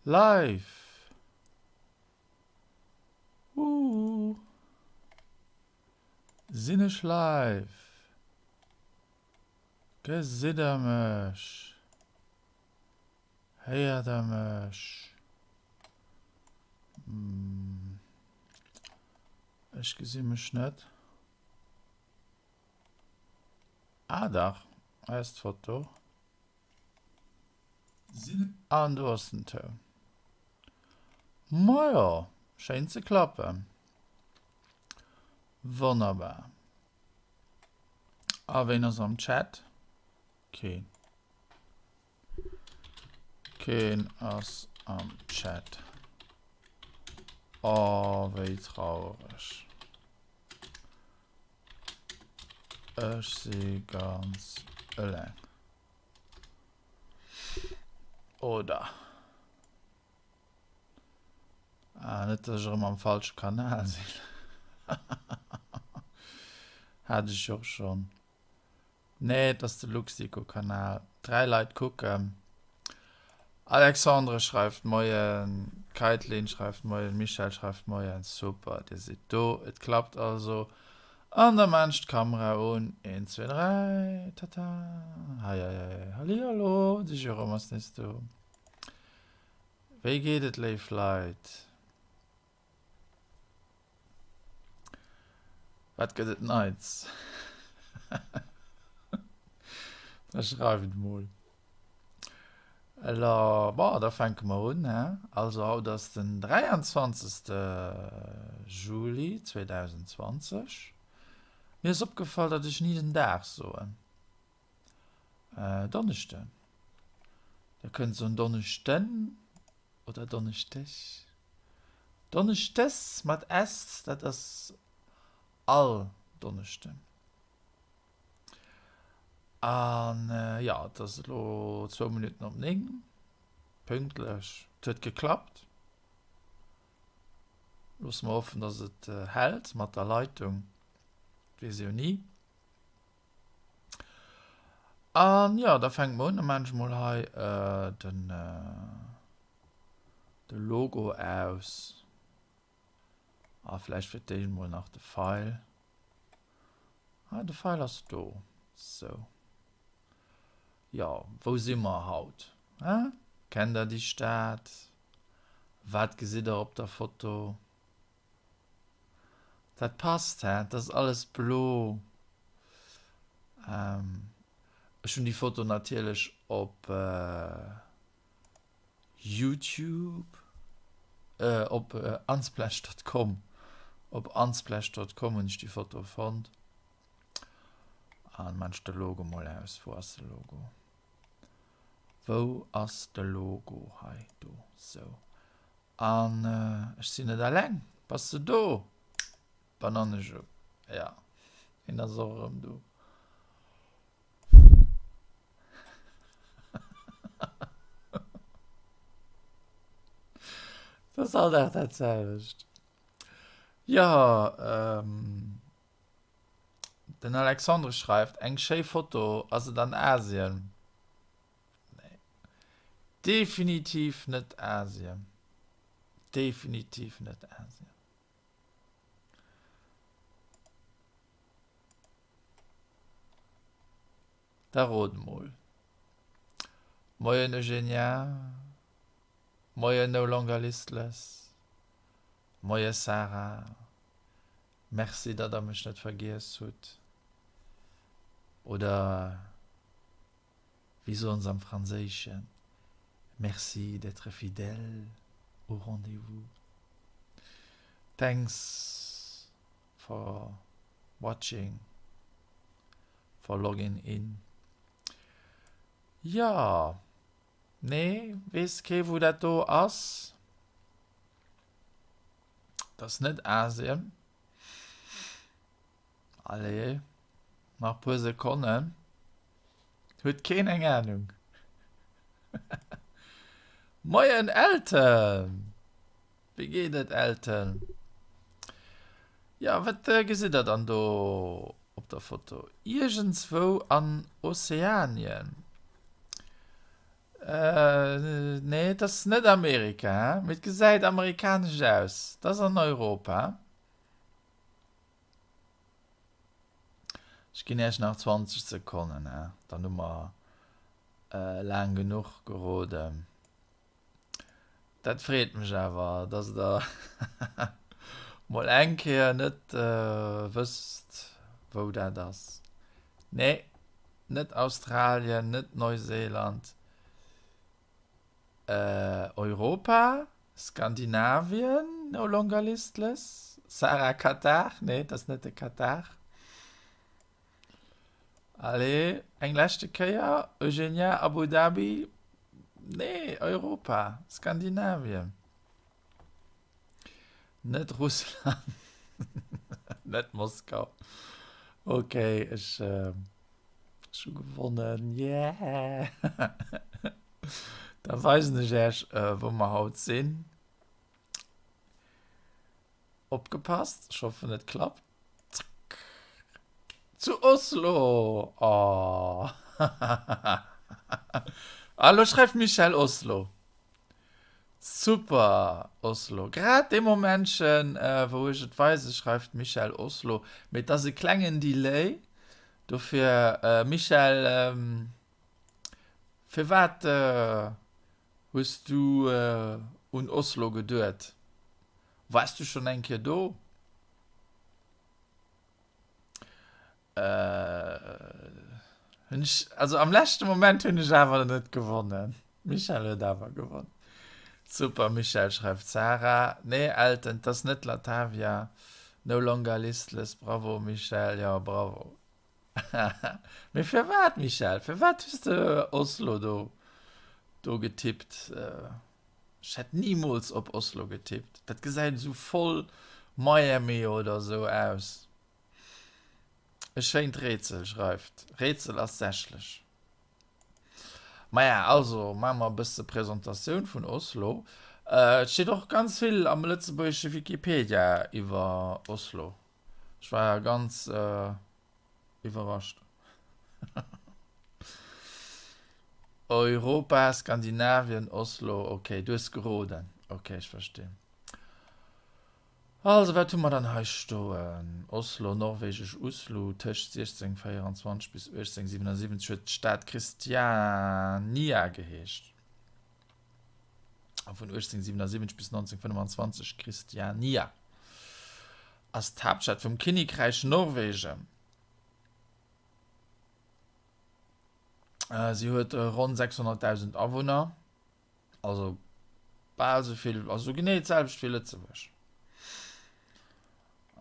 Live! Ooh! Sinn ech live? Gesitt der mech? Héiert der mech? Ech gesi mech net. Ah dach, hei ass d'Foto. An do ass den Toun. Majo, schéin ze klappen. Wonnerbar. A ween ass am Chat? Keen. Keen ass am Chat. Oh, wéi trauereg. Ech si ganz eleng. Oder? Ah, net, dass ech erëm am falsche Kanal sinn. Hat ech och schonn. Nee, et ass de Luxdico-Kanal. 3 Leit kucken. Alexandre schreift Moien, Kaitlyn schreift Moien, Michèle schreift Moien. Super, dir sidd do. Et klappt also. An da maan ech d'Kamera un. 1, 2, 3, tata. Hei, hei, hei. Hallihallo, de Jérôme ass nees do. Wéi geet et, léif Leit? Wat gëtt et Neits? Da schreift mol. Elo, bon, da fänke mer un, he? Also haut ass den 23. Juli 2020. Mir ass opgefall, datt ech ni den Dag soen. Donneschden. Da kënnt soen Donneschden oder Donneschdeg. Donneschdes mat s, dat ass all Donneschden. An jo, et ass elo zwou Minutten op 9, pünktlech. Et huet geklappt. Loosse mer hoffen, datt et hält mat der Leitung, weess ee jo ni. An jo, da fänke mer un. Da maachen ech mol hei den de Logo aus. A vläicht fir d'éischt mol nach de Feil. Ah, de Feil ass do. Sou. Jo, wou si mer haut? Hein? Kennt der déi Stad? Wat gesitt der op der Foto? Dat passt, hä? Dat ass alles blo. Ech hunn déi Foto natierlech op Youtube, op unsplash.com, op unsplash.com hunn ech déi Foto fonnt. An maan ech de Logo mol aus. Wou ass de Logo? Wou ass de Logo? Hei, do, sou. An ech sinn net alleng. Bass de do? Banannejo. Ja, hien ass och erëm do. Dat ass all Dag dat selwecht. Jo, den Alexandre schreift, eng schéi Foto, ass et an Asien? Nee. Definitiv net Asien. Definitiv net Asien. Da rot mol. Moien Eugenia. Moien No Longer Listless. Moie Sarah. Merci datt der mech net vergiess hutt. Oder wéi soen se am Franséischen, Merci d'être fidèle au rendez-vous. Thanks for watching, for logging in. Jo, nee, weess kee wou dat do ass? Dat ass net Asien. Allez, nach puer Sekonnen. Huet keen eng Ahnung? Moien Elton! Wéi geet et Elton? Ja, wat gesitt der dann do op der Foto? Iergendswou an Ozeanien. Nee, et ass net Amerika, mee et gesäit amerikanesch aus. Et ass an Europa. Ech ginn Iech nach 20 Sekonnen, dann hu mer laang genuch geroden. Dat freet mech awer, dass der mol eng Kéier net wësst, wou dat ass. Nee, net Australien, net Neuseeland. Europa, Skandinavien, no longer listless. Sarah, Katar? Nee, et ass net de Katar. Allez, eng leschte Kéier, Eugenia, Abu Dhabi, nee, Europa, Skandinavien, net Russland, net Moskau. Ok, ech hu gewonnen, yeah! Da weisen ech Äech, wou mer haut sinn. Opgepasst, ech hoffen et klappt. Zack. Zu Oslo! Oh. Ah, lo schreift d'Michèle Oslo. Super, Oslo. Grad dee Momentchen, wou ech et weisen, schreift d'Michèle Oslo. Mee et ass e klengen Delay. Dofir, Michèle, firwat hues du un Oslo geduet? Wars du schon eng Kéier do? Hunn ech, also am leschte Moment hunn ech awer net gewonnen. D'Michèle huet awer gewonnen. Super Michèle, schreift d'Sarah. Nee Elton, 't ass net Latavia. No longer listless. Bravo Michèle, jo bravo. Mee firwat Michèle, firwat hues de Oslo do do getippt? Ech hätt nimools op Oslo getippt. Dat gesäit esou voll Miami oder esou aus. E schéint Rätsel, schreift Rätsel ass sächlech. Maja, also maache mer e bësse Presentatioun vun Oslo. Et steet och ganz vill am lëtzebuergesche Wikipedia iwwer Oslo. Ech war ganz iwwerrascht. Europa, Skandinavien, Oslo, ok, du hues geroden. Ok, ech verstinn. Also, wat hu mer dann hei stoen? Oslo, norwegesch Uslu, tëscht 1624 bis 1877 huet d'Stad Christiania geheescht a vun 1877 bis 1925 Kristiania. Ass d'Haaptstad vum Kinnekräich Norwegen. Si huet ronn 600.000 Awunner, also bal esou vill, also genee d'selwecht wéi Lëtzebuerg.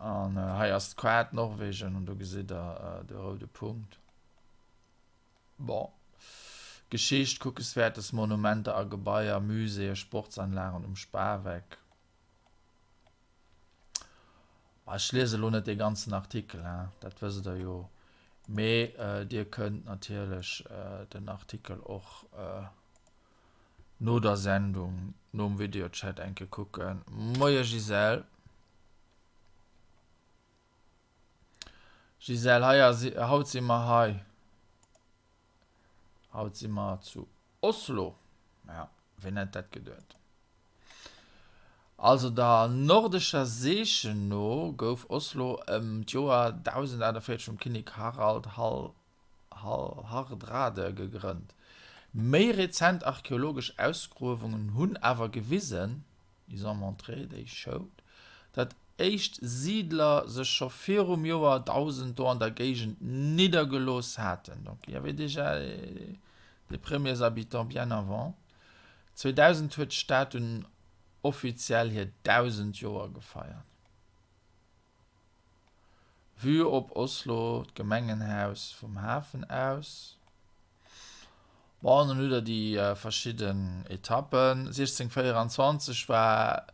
An hei ass d'Kaart Norwegen an do gesitt der de roude Punkt. Bon. Geschicht, Kuckeswäertes, Monumenter a Gebaier, Muséeë, Sportsanlagen um Spaweck. Ech liese lo net dee ganzen Artikel, hein, dat wësst der jo, mee Dir kënnt natierlech den Artikel och no der Sendung, nom Videochat eng Kéier kucken. Moie Gisèle. Gisèle, hei ass, haut si mer hei, haut si mer zu Oslo. Ja, ween hätt dat geduet? Also der nordescher Seechen no gouf Oslo ëm d'Joer 1048 vum Kinnek Harald Hardrade gegrënnt. Méi rezent archeologesch Ausgruewungen hunn awer gewisen, ils ont montré, they showed, datt éischt Siidler sech scho virum Joer 1000 do an der Géigend niddergelooss haten, donc il y avait déjà des premiers habitants bien avant. 2000 huet d'Stad dunn offiziell hir 1.000 Joer gefeiert. Vue op Oslo, d'Gemengenhaus vum Hafen aus. Bon, dann hutt der déi verschidden Etappen. 1624 war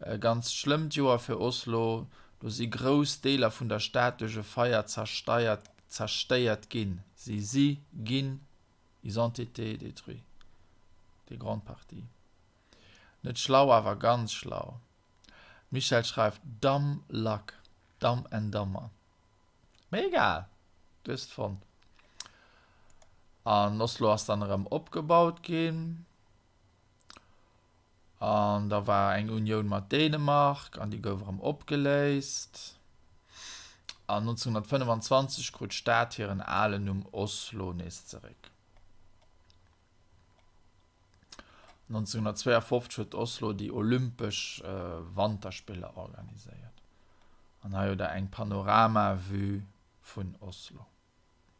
e ganz schlëmmt Joer fir Oslo. Do si grouss Deeler vun der Stad duerch e Feier zerstéiert ginn. Si si ginn Ils ont été détruits. Des grandes parties. Net schlau, awer ganz schlau. D'Michèle schreift Dumb luck, Dumb and Dumber. Mee egal, du hues et fonnt. An Oslo ass dann erëm opgebaut ginn. An da war eng Unioun mat Dänemark an déi gouf erëm opgeléist. An 1925 krut d'Stad hiren alen Numm Oslo nees zeréck. 1952 huet Oslo déi Olympesch Wanterspiller organiséiert. An hei hutt der eng Panorama-Vue vun Oslo.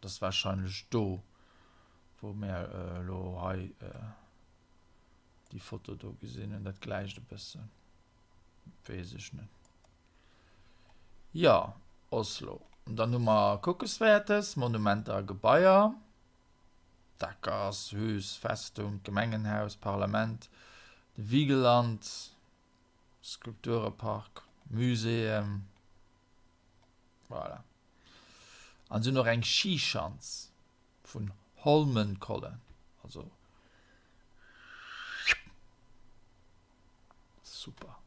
Dat ass warscheinlech do, wou mär elo hei déi Foto do gesinn hunn. Dat gläicht e bëssen. Weess ech net. Jo, Oslo. Dann hu mer Kuckeswäertes, Monumenter a Gebaier. D'Akershus, Festung, d'Gemengenhaus, Parlament, de Vigeland, Skulpturepark, Muséeën. Voilà. An se hunn och eng Schischanz vun Holmenkollen. Also super.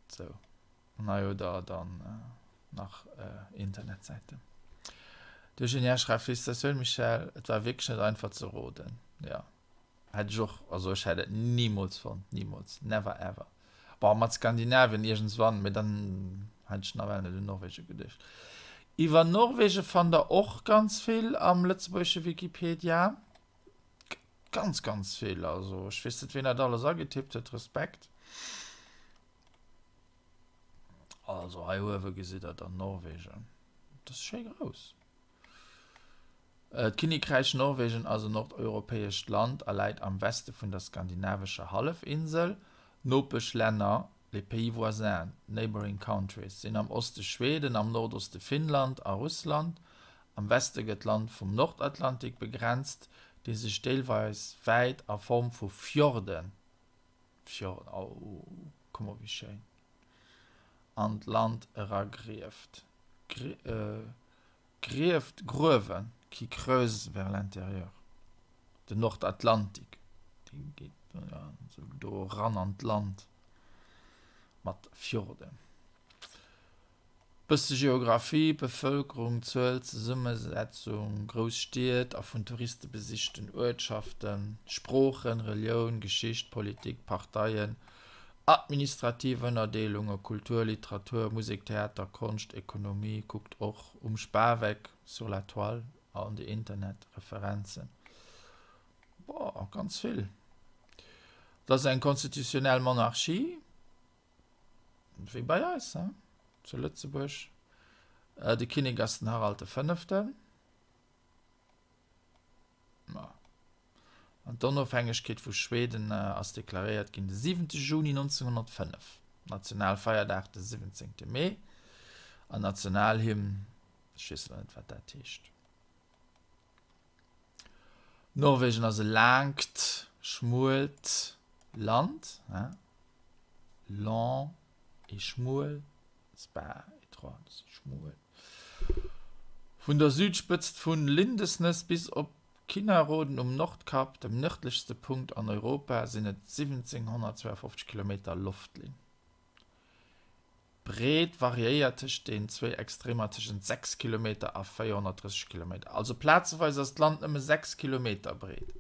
Sou. An hei hutt der dann nach Internetsäiten. De Eugenia schreift, Félicitatiounen Michèle, et war wierklech net einfach ze roden. Jo. Hätt ech och, also ech hätt et nimools fonnt, nimools, never ever. Bon, mat Skandinavien iergendswann, mee dann hätt ech nawell net un Norwegen geduecht. Iwwer Norwegen fannt der och ganz vill am lëtzebuergesche Wikipedia. Ganz, ganz vill, also ech weess net ween dat alles agetippt huet, Respekt. Also hei uewe gesitt der dann Norwegen, dat ass schéi grouss. D'Kinnekräich Norwegen ass en nordeuropäescht Land a läit am Weste vun der skandinavescher Hallefinsel. Nopeschlänner, les pays voisins, neighbouring countries, sinn am Oste Schweden, am Nordoste Finnland a Russland. Am Weste gëtt d'Land vum Nordatlantik begrenzt, dee sech deelweis wäit a Form vu Fjorden, Fjorden, oh, kuck mol wéi schéin, an d'Land eragrieft. Grieft, Gruewen, qui creuse vers l'intérieur, den Nordatlantik, dee geet esou do eran an d'Land mat Fjorden. Bësse Geographie, Bevëlkerung, Zuel, Zesummesetzung, grouss Stied a vun Touriste besichten Uertschaften, Sproochen, Relioun, Geschicht, Politik, Parteien, Administrativ Ënnerdeelunge, Kultur, Literatur, Musek, Theater, Konscht, Ekonomie, kuckt och Um Spaweck, Sur la toile, on the Internet, Referenzen. Boah, ganz vill. Et ass eng konstitutionell Monarchie, wéi bei eis, he, zu Lëtzebuerg. De Kinnek ass den Harald de Fënneften. Ma. An d'Onofhängegkeet vu Schweden ass deklaréiert ginn de 7 Juni 1905, Nationalfeierdag de 17 Mee an Nationalhymn, ech weess elo net wat dat heescht. Norwegen ass e laangt, schmuelt Land, long et schmuel. Spa étroit, dat ass schmuel. Vun der Südspëtzt vun Lindesnes bis op Kinnarodden um Nordkap, dem nërdlechste Punkt an Europa, sinn et 1752 Kilometer Loftlinn. D'Breet variéiert tëscht den zwéi Extremer tëschent 6 Kilometer a 430 Kilometer. Also plazeweis ass d'Land nëmme 6 Kilometer breet.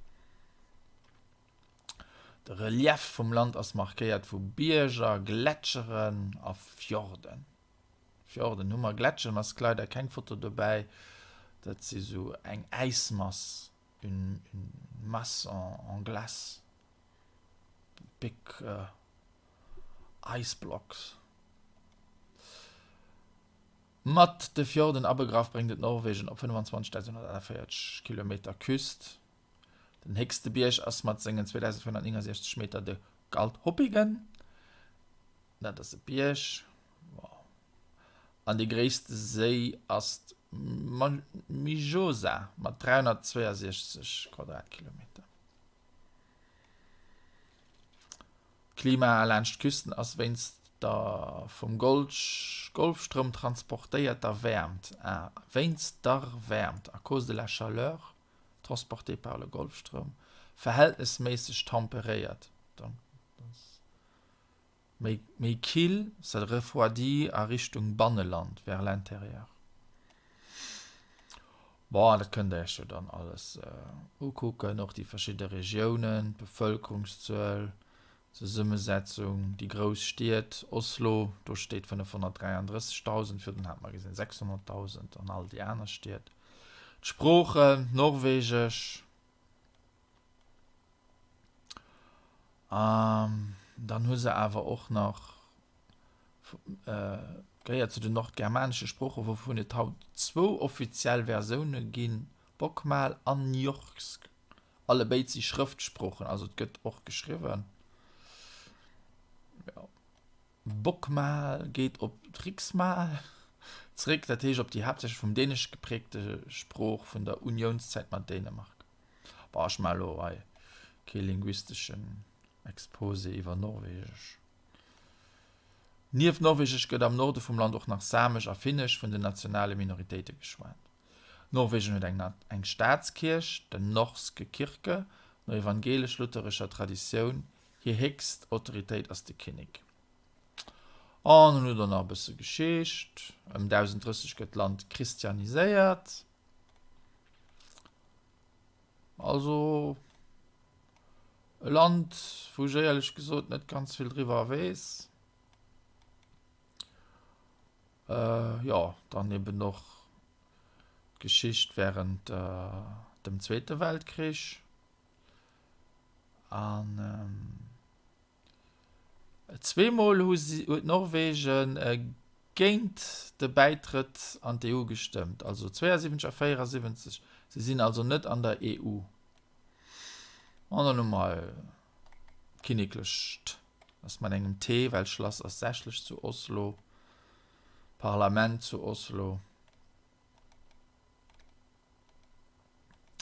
De Relief vum Land ass markéiert vu Bierger, Gletscheren a Fjorden. Fjorden hu mer, Gletscheren ass leider keng Foto dobäi, dat si sou eng Äismass, une masse en glace, big ice blocks. Mat de Fjorden abegraff bréngt et Norwegen op 25.148 Kilometer Küst. Den héchste Bierg ass mat sengen 2.469 Meter de Galdhøpiggen. Dat ass e Bierg. An déi gréisste Séi ass d'Mjøsa mat 362 Quadratkilometer. D'Klima laanscht d'Küsten ass wéinst der vum Golfstroum transportéierter Wäermt, wéinst der Wäermt, à cause de la chaleur, transportée par le Golfstroum, verhältnesméisseg temperéiert, donc ass méi méi kill, ça refroidit a Richtung Banneland, vers l'intérieur. Bon, dat kënnt der iech jo dann alles ukucken, och déi verschidde Regiounen, d'Bevëlkerungszuel, Zesummesetzung, déi grouss Stied, Oslo, do steet 533.000, virdrun hate mer gesinn 600.000, an all déi aner Stied, d'Sproochen, Norwegesch, Dann hu se awer och nach, gehéiert zu den nordgermanesche Sproochen, wouvun et haut zwou offiziell Versioune ginn, Bokmal an Nynorsk. Allebéid si Schrëftsproochen, also et gëtt och geschriwwen. Jo. Bokmal geet op d'Riksmal zeréck, dat heescht op déi haaptsächlech vum Dänesch geprägte Sprooch vun der Uniounszäit mat Dänemark. Bon, ech maache lo hei kee linguisteschen Exposé iwwer Norwegesch. Nieft Norwegesch gëtt am Norde vum Land och nach Samesch a Finnesch vun den nationale Minoritéite geschwat. Norwegen huet eng eng Staatskierch, Den Norske Kirke, no evangelesch-lutherescher Traditioun. Hir héchst Autoritéit ass de Kinnek. An dann hutt der nach e bësse Geschicht. Ëm 1030 gëtt d'Land christianiséiert. Also e Land, wou ech éierlech gesot net ganz vill driwwer weess. Jo, dann eben och d'Geschicht während dem Zweete Weltkrich. An zweemol hu si, huet Norwegen géint de Bäitrëtt an d'EU gestëmmt, also 72 a 74. Si sinn also net an der EU. An dann hu mer d'kinneklecht, ass mat engem T, well Schlass ass sächlech zu Oslo, Parlament zu Oslo.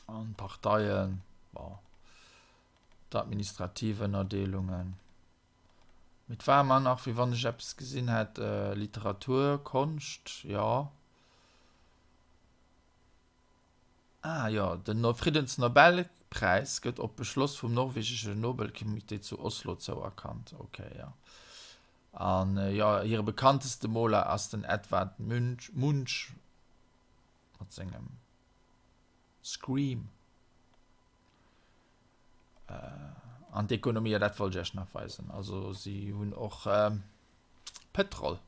An d'Parteien, bon, d'administrativ Ënnerdeelungen. Mee et war ëmmer nach, wéi wann ech eppes gesinn hätt, Literatur, Konscht, jo. Ah jo, den Friddensnobelpräis gëtt op Beschloss vum norwegesche Nobelcomité zu Oslo zouerkannt. Ok, jo. An jo, hire bekannteste Moler ass den Edvard Munch, Munch mat sengem Scream. An d'Ekonomie, jo dat wollt ech iech nach weisen. Also si hunn och Pëtrol.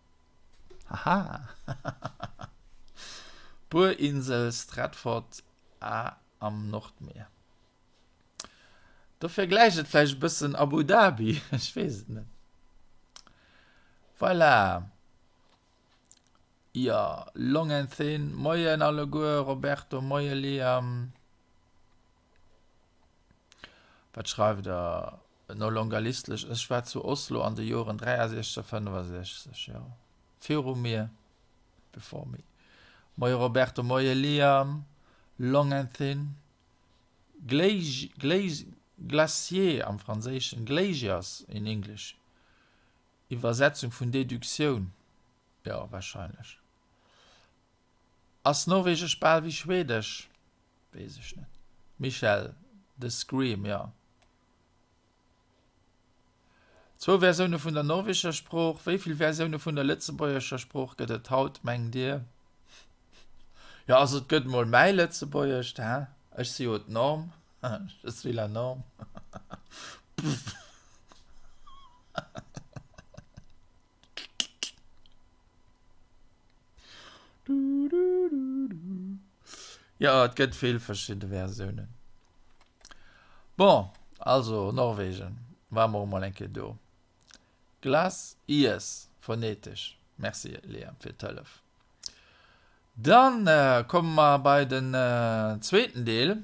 Haha! Buerinsel Stratford A am Nordmier. Dofir gläicht et vläicht e bëssen Abu Dhabi, ech weess et net. Voilà. Jo, long and thin. Moien alleguer, Roberto, moie Liam. Wat schreift der? No longerlistlech, ech war zu Oslo an de Joren 63 a 65, jo, viru mir, before me. Moie Roberto, moie Liam, long and thin. Glacier, glacier am Franséischen, glaciers in English. Iwwersetzung vun Deduktioun, jo, wahrscheinlech. Ass Norwegesch bal wéi Schwedesch? Weess ech net. Michèle, The Scream, jo. Zwou Versioune vun der norwegescher Sprooch. Wéi vill Versioune vun der lëtzebuergescher Sprooch gëtt et haut, mengt Dir? Jo, also et gëtt mol mäi Lëtzebuergescht, hä? Ech si jo d'Norm. Je suis la norme. Jo, et gëtt vill verschidde Versiounen. Bon, also Norwegen, ware mer och mol eng Kéier do. Glass Iess, phonetesch. Merci Liam fir d'Hëllef. Dann komme mer bei den zweeten Deel.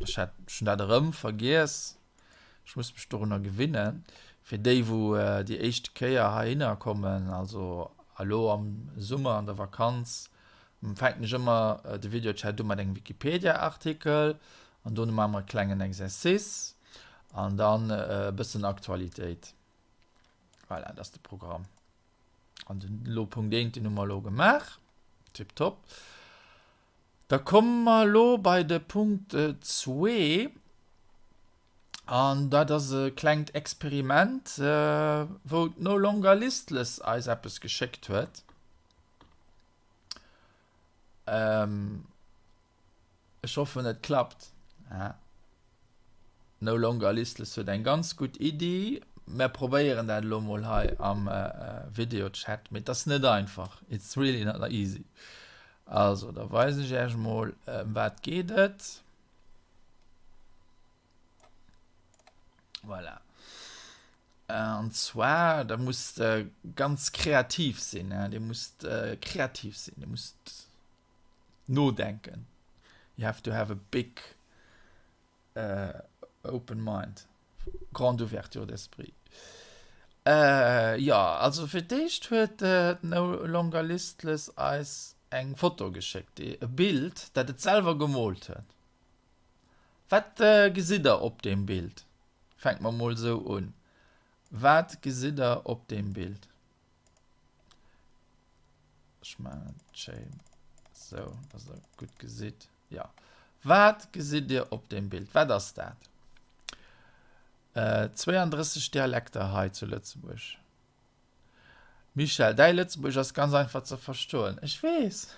Ech hat schon dat erëm vergiess. Ech muss mech dorunner gewinnen. Fir déi, wou déi éischte Kéier heihinner kommen, also elo am Summer an der Vakanz, fänken ech ëmmer de Videochat u mat engem Wikipedia-Artikel an dono maache mer e klengen Exercice an dann e bëssen Aktualitéit. Voilà, dat ass de Programm. An den elo Punkt 1, deen hu mer elo gemaach. Tipptopp. Da komme mer elo bei de Punkt 2. An dat ass e klengt Experiment, wou d'No Longer Listless eis eppes geschéckt huet. Ech hoffen et klappt. No Longer Listless huet eng ganz gutt Iddi. Mär probéieren dat elo mol hei am Videochat, mee et ass net einfach. It's really not easy. Also, da weisen ech Iech mol, ëm wat geet et. Voilà. An zwar, da musst de ganz kreativ sinn. Dir musst kreativ sinn. Dir musst nodenken. You have to have a big open mind. Grande ouverture d'esprit. Jo, also fir d'éischt huet No Longer Listless eis eng Foto geschéckt, e Bild, dat et selwer gemoolt huet. Wat gesitt der op deem Bild? Fänke mer mol esou un. Wat gesitt der op deem Bild? Ech maachen et schéin esou, dass der et gutt gesitt. Jo. Wat gesitt Dir op deem Bild? Wat ass dat? 32 Dialekter hei zu Lëtzebuerg. Michèle, däi Lëtzebuergesch ass ganz einfach ze verstoen. Ech weess.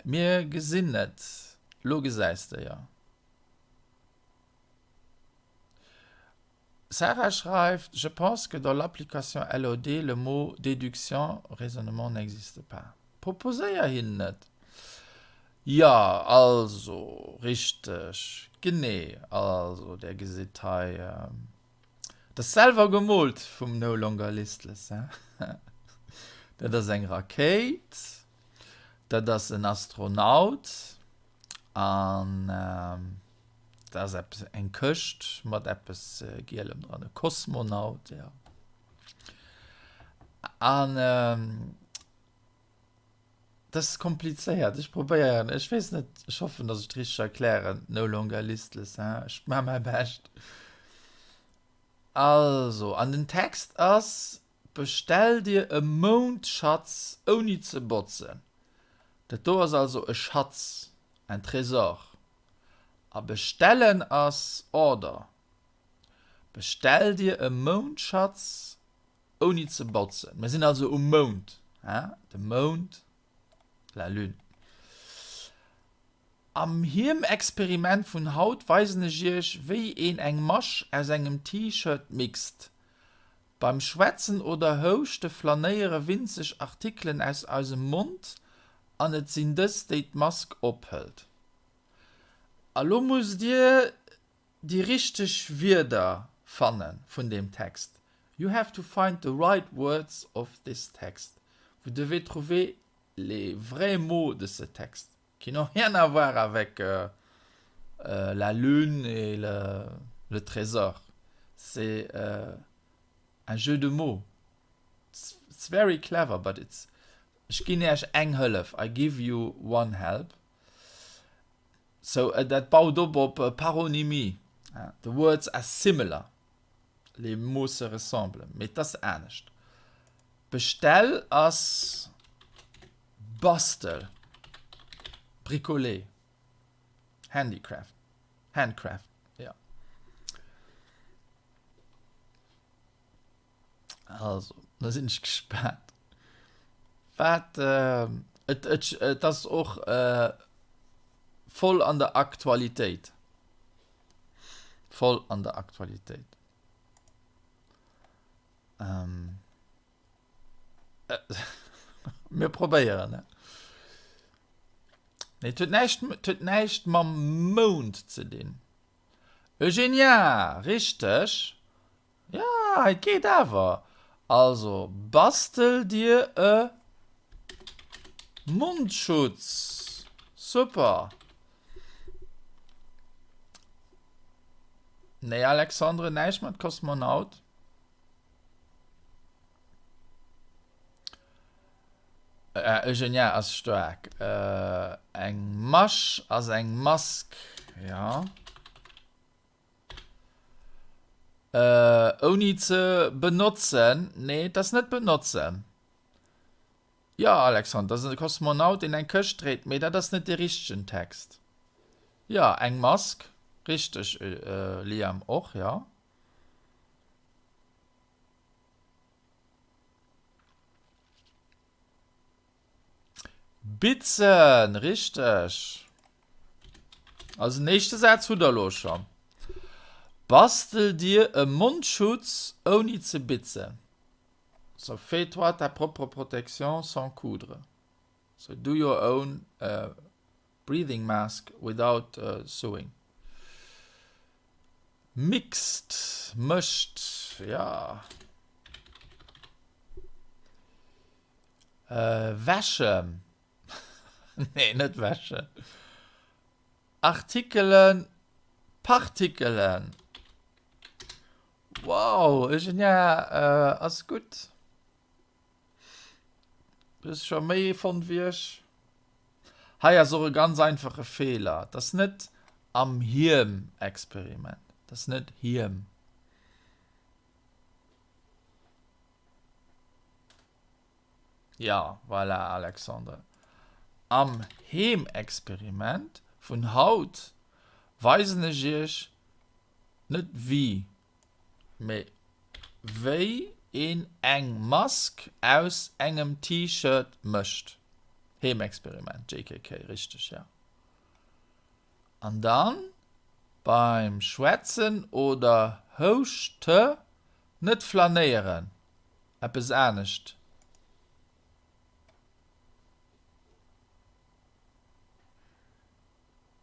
Mir gesinn et. Lo gesäis de jo. Sarah schreift, Je pense que dans l'application LOD le mot déduction, raisonnement n'existe pas. Proposéier hinnen et. Jo, also, richteg, genee. Also, där gesitt hei. Dat ass selwer gemoolt vum No Longer Listless, he? Dat ass eng Rakéit, dat ass en Astronaut an dat ass eppes, eng Këscht mat eppes Gielem dran, e Kosmonaut, jo. An dat ass komplizéiert, ech probéieren, ech weess net, ech hoffen, datt ech et richteg erklären, No Longer Listless, he? Ech maache mäi Bescht. Also, an den Text ass, Bestell dir e Moundschatz ouni ze botzen. Dat do ass also e Schatz, un trésor. A bestellen ass order. Bestell dir e Moundschatz ouni ze botzen. Mir sinn also um Mound, hein, de Mound, la lune. Am Hiem-Experiment vun haut weisen ech iech wéi een eng Masch aus engem T-Shirt mixt. Beim Schwätzen oder Houschte flanéiere winzeg Artikelen aus eisem Mond an et sinn dës déi d'Mask ophëlt. A lo musst dir déi richteg Wierder fanne vun deem Text. You have to find the right words of this text. Vous devez trouver les vrais mots de ce texte qui n'ont rien à voir avec la lune et le le trésor. C'est un jeu de mots. It's very clever, but it's Ech ginn Iech eng Hëllef, I give you one help. So, dat baut op op Paronymie, the words are similar, les mots se ressemblent, mee et ass anescht. Bestell ass bastel, bricoler, handicraft, handcraft, jo. Also, da sinn ech gespaant. Wat, et, et, et ass och voll an der Aktualitéit. Voll an der Aktualitéit. Ähm, mir probéieren, ne? Nee, et huet näischt, et huet näischt mam Mound ze dinn. Eugenia, richteg. Ja, et geet awer. Also bastel dir e Mundschutz. Super. Nee Alexandre, näischt mat Kosmonaut. Eugenia ass staark. Eng Masch ass eng Mask, jo. Ouni ze benotzen? Nee, et ass net benotzen. Jo, Alexandre, et ass e Kosmonaut, deen eng Këscht dréit, mee dat ass net dee richtegen Text. Jo, eng Mask, richteg, Liam, och, jo. Bitzen, richteg. Also den éischte Saz hutt der elo schonn. Bastel dir e Mondschutz ouni ze bitzen. So fais-toi ta propre protection sans coudre. So do your own breathing mask without sewing. Mixt, mëscht, jo. Wäschen, nee net wäschen. Artikelen, Partikelen. Wow, Eugenia ass gutt. Du hues scho méi fonnt wéi ech. Hei ass och e ganz einfache Feeler. Et ass net am Hiem-Experiment. Et ass net Hiem. Ja, voilà, Alexandre. Am Heemexperiment vun haut weisen ech iech net wéi, mee wéi een eng Mask aus engem T-Shirt mécht. Heemexperiment, JKK, richteg, ja. An dann beim Schwätzen oder Houschte net flanéieren, eppes anescht.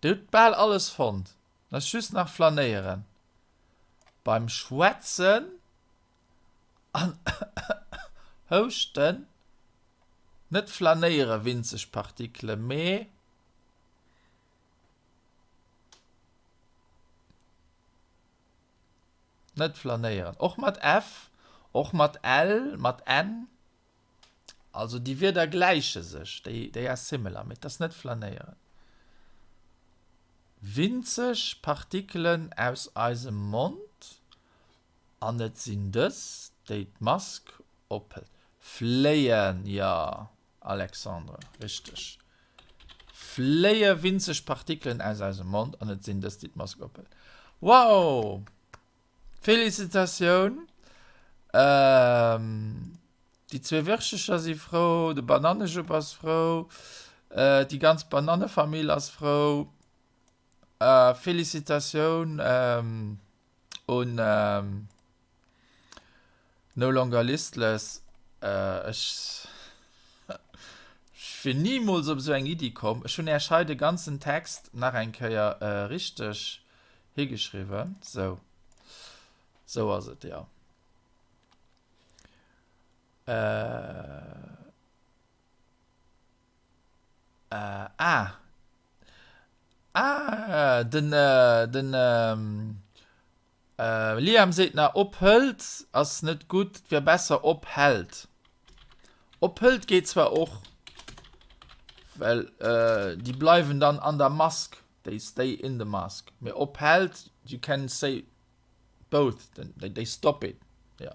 Dir hutt bal alles fonnt, et ass just nach flanéieren. Beim Schwätzen an Houschten net flanéiere winzeg Partikele mee. Net flanéieren. Och mat F, och mat L, mat N. Also déi Wierder gläiche sech, déi, they are similar, mee et ass net flanéieren. Winzeg Partikelen aus eisem Mond, an et sinn dës, déi d'Mask ophëlt. Fléien, jo, Alexandre, richteg. Fléie winzeg Partikelen aus eisem Mond, an et sinn dës, déi d'Mask ophëlt. Wow! Felicitatioun! Déi zwee Wirschecher si frou, de Banannejupp ass frou, déi ganz Banannefamill ass frou. Felicitatioun un No Longer Listless. Ech wier nimools op esou eng Iddi komm. Ech hunn Äech hei de ganzen Text nach eng Kéier richteg Higeschriwwen. Sou. Sou ass et, jo. Äh. Äh, ah. Ah, den, den, äh, Liam seet nach, ophëlt ass net gutt, et wier besser ophält. Ophëlt geet zwar och, well déi bleiwen dann an der Mask. They stay in the mask. Mee ophält, you can say both, they stop it. Ja.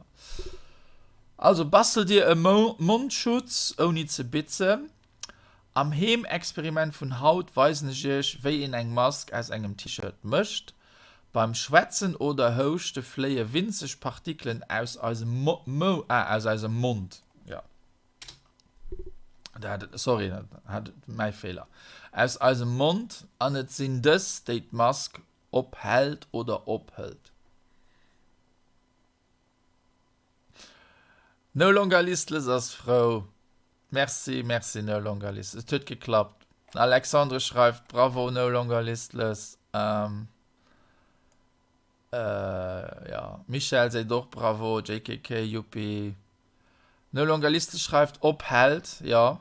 Also bastel dir e Mondschutz ouni ze bitzen. Am Heemexperiment vun haut weisen ech iech wéi een eng Mask aus engem T-Shirt mécht. Beim Schwätzen oder Houschte fléie winzeg Partikelen aus eisem Mo, ah, aus eisem Mond. Ja. Dat, sorry, dat hat mäi Feeler. Aus eisem Mond, an et sinn dës, déi d'Mask ophält oder ophëlt. No Longer Listless ass frou. Merci, merci No Longer Listless. Et huet geklappt. Alexandre schreift, Bravo No Longer Listless. Ähm. Jo, Michèle seet och Bravo, JKK, Yuppi. No Longer Listless schreift ophält, jo,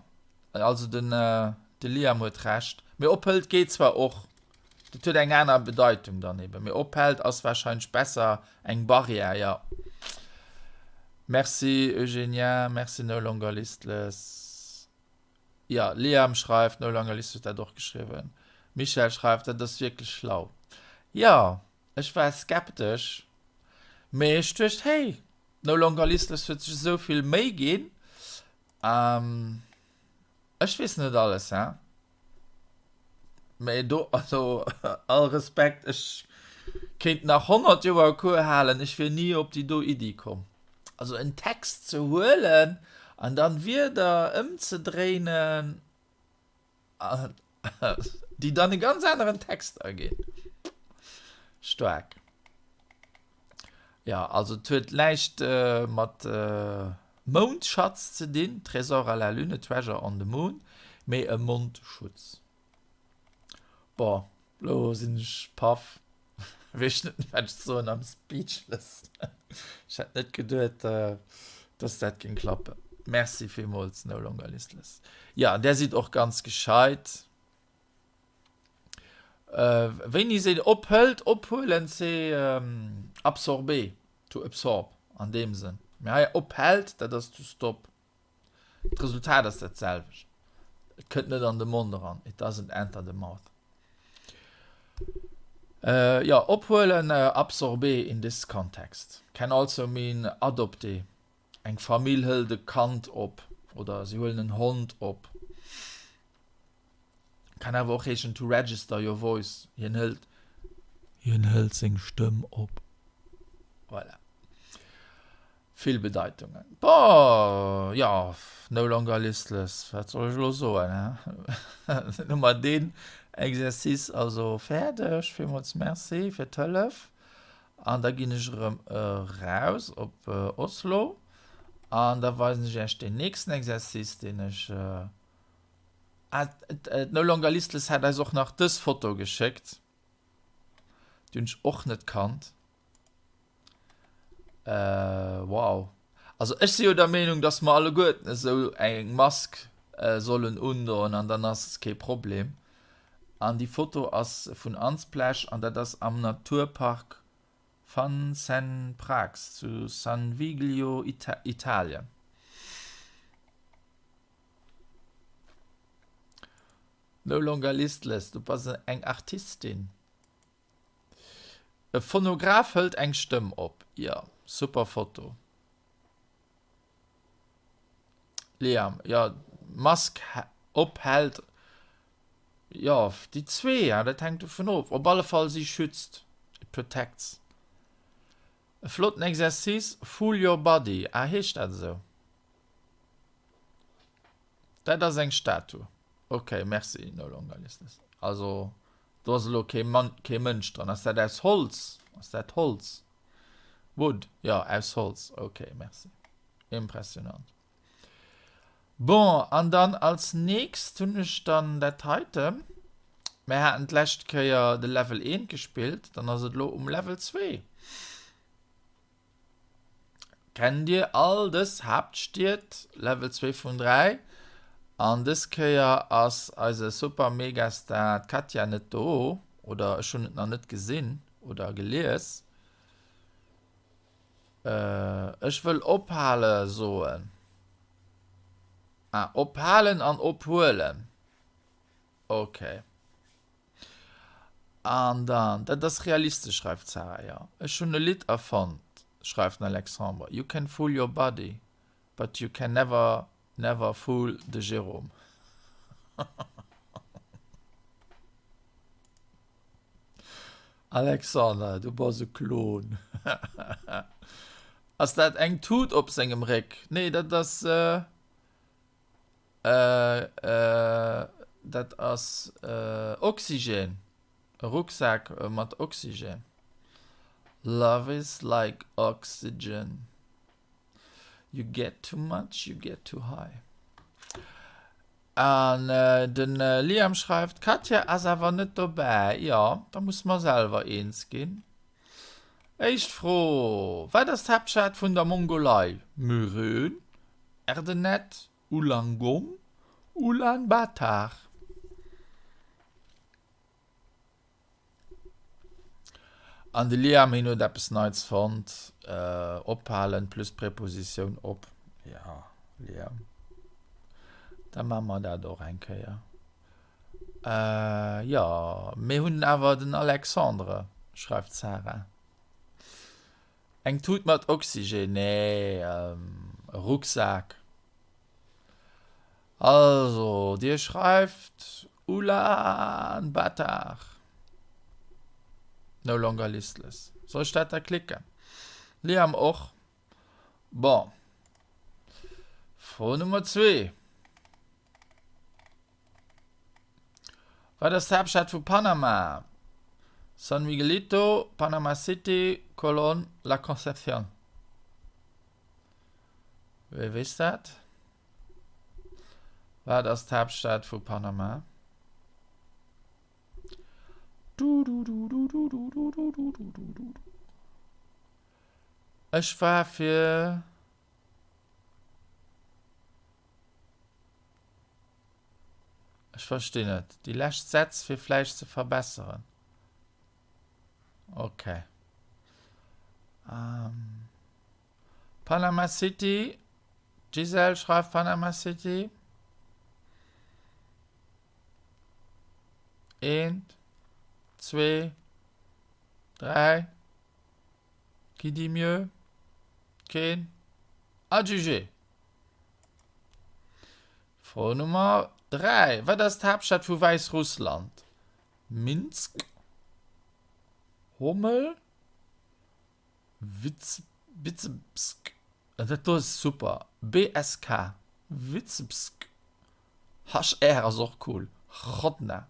also den de Liam huet Recht. Mee ophëlt geet zwar och, dat huet eng aner Bedeitung dann eben, mee ophält ass warscheinlech besser, eng Barrière, jo. Merci Eugenia, merci No Longer Listless. Jo, Liam schreift, No Longer Listless huet dat och geschriwwen. Michèle schreift, dat ass wierklech schlau. Jo. Ech war skeptesch, mee ech duecht, hey, No Longer Listless huet sech esou vill Méi ginn. Ech weess net alles, hein, mee do, also all Respekt, ech kéint nach 100 Joer Cours halen, ech wier ni op déi do Iddi komm. Also en Text ze huelen an dann Wierder ëmzedréinen. Déi dann e ganz aneren Text erginn. Staark. Jo, also et huet näischt mat Moundschatz ze dinn, Trésor à la lune, Treasure on the moon, mee e Mondschutz. Bon, lo sinn ech paff, weess net méi wat ech soen, I'm speechless. Ech hätt net geduet, dass dat géing klappen. Merci villmools No Longer Listless. Jo, där sidd och ganz gescheit. Wéini seet ophëlt, ophuelen, c'est absorber, to absorb an deem Sënn. Mee hei ophält, dat ass to stop. D'Resultat ass dat selwecht. Et kënnt net an de Mond eran, it doesn't enter the mouth. Jo, ophuelen, absorber in this context can also mean adopter. Eng Famill hëlt e Kand op oder si huelen en Hond op. Kann awer och heeschen to register your voice, hien hëlt hien hëlt seng Stëmm op. Voilà. Vill Bedeitungen. Bon, jo, no longer listless, wat soll ech elo soen, he? Dann hu mer deen Exercice also fäerdeg. Villmools Merci fir d'Hëllef. An da ginn ech erëm eraus op Oslo an da weisen ech Iech deen nächsten Exercice, deen ech. Ah, d'No Longer Listless hat eis och nach dës Foto geschéckt. Déi hunn ech och net kannt. Äh, wow. Also ech si jo der Meenung, dass mer alleguerten esou eng Mask sollen undoen an dann ass kee Problem. An déi Foto ass vun Unsplash an dat ass am Naturpark Van Sen Prags zu San Viglio, Italien. No longer listless, du bass eng Artistin. E Phonograph hëlt eng Stëmm op. Jo, super Foto. Liam, jo, d'Mask ophält, jo, déi zwee, dat hänkt dovun of. Op alle Fall, si schützt, it protects. E flotten Exercice, Fool your body, ah heescht dat esou? Dat ass eng Statue. Ok, merci No Longer Listless. Also do ass elo kee Mann, kee Mënsch dran. Ass dat aus Holz? Ass dat Holz? Wood, jo, aus Holz. Ok, merci. Impressionant. Bon, an dann als nächst hunn ech dann dat heite. Mir haten d'lescht Kéier de Level 1 gespillt, dann ass et elo um Level 2. Kennt dir all dës Haaptstied, Level 2 vun 3? An dës Kéier ass eise Super Megastar d'Katja net do, oder ech hunn et nach net gesinn oder gelies. Ech wëll ophale soen. Ah, ophalen an ophuelen. Ok. An dann, dat ass realistesch, schreift d'Sarah. Jo, ech hunn e Lidd erfonnt, schreift den Alexandre, You can fool your body, but you can never, never fool de Jérôme. Alexander, du bass e Klon. Ass dat eng Tut op sengem Réck? Nee, dat ass. Dat ass Oxygen, e Rucksak mat Oxygen. Love is like oxygen, you get too much, you get too high. An de Liam schreift, D'Katja ass awer net dobäi. Jo, da musse mer selwer eens ginn. Éischt Fro, Wat ass d'Haaptstad vun der Mongolei? Mürön? Erdenet, Ulaangom, Ulaanbaatar. An de Liam, hien huet eppes Neits fonnt, ophalen plus Prepositioun op. Jo, Liam, da maache mer dat och eng Kéier. Jo, mir hunn awer den Alexandre, schreift d'Sarah. Eng Tut mat Oxygen, nee, e Rucksak. Also, dir schreift Ulaanbaatar. No longer listless. Soll ech dat da klicken? Liam och. Bon. Fro Nummer zwee. Wat ass d'Haaptstad vu Panama? San Miguelito, Panama City, Colón, La Concepción. Wee weess dat? Wat ass d'Haaptstad vu Panama? Ech war fir. Ech verstinn net. Déi lescht Sätz fir vläicht ze verbesseren. Okay. Ähm, Panama City. Giselle schreift Panama City. Eent, zwee, dräi. Qui dit mieux? Keen? Adjugé! Fro Nummer 3, Wat ass d'Haaptstad vu Wäissrussland? Minsk, Homel, Wizebsk, dat do ass super, BSK, Wizebsk, HR ass och cool, Hrodna.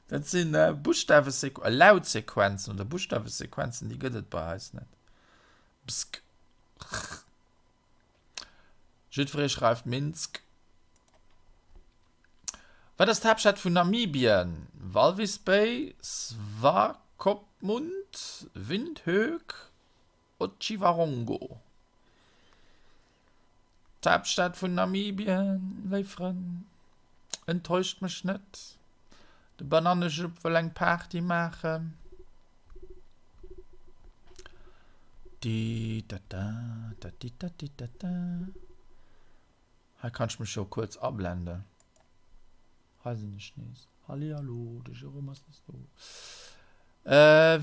Dat sinn Buschtawesequ-, Lautsequenzen oder Buschtawesequenzen, déi gëtt et bei eis net. Bsk, rr. Jiddweree schreift Minsk. Wat ass d'Haaptstad vun Namibien? Walvis Bay, Swakopmund, Windhoek, Otjiwarongo. D'Haaptstad vun Namibien, léif Frënn, enttäuscht mech net. De Banannejupp wëll eng Party maachen. Hei kann ech mech jo kuerz ablenden. Hei sinn ech nees. Hallihallo, de Jérôme ass nees do.